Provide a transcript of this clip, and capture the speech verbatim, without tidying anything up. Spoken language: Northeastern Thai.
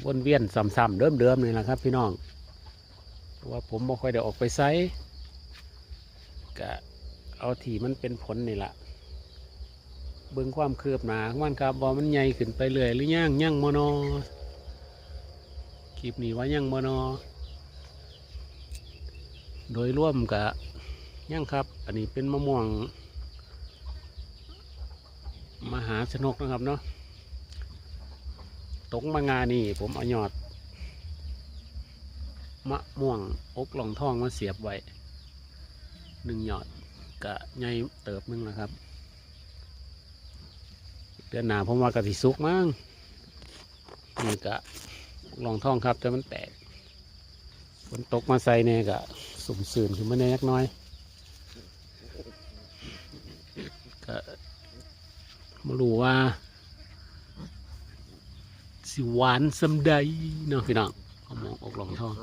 วนเวียนซ้ำๆเดิมๆนี่แหละครับพี่น้อง เพราะว่าผมบ่ค่อยได้ออกไปไส ก็เอาที่มันเป็นผลนี่ละ เบิ่งความคืบหน้าของมันครับ ว่ามันใหญ่ขึ้นไปเรื่อยหรือยัง ยังบ่นอ คลิปนี้ว่ายังบ่นอ โดยรวมก็ยังครับ อันนี้เป็นมะม่วง มหาชนกนะครับเนาะ ตกมางานี่ผมเอายอด มะม่วงอกหลองทองมาเสียบไว้ หนึ่งยอด ก็ใหญ่เติบหนึ่งแล้วครับ เดือนหน้าผมว่าก็สิสุกมั้ง นี่ก็อกหลองทองครับ แต่มันแตก ฝนตกมาใส่เนี่ยก็สมซื่นขึ้นมาแหน่จักหน่อย ก็บ่รู้ว่า สิหวานส่ำใดเนาะพี่น้อง มะม่วงอกหลองทอง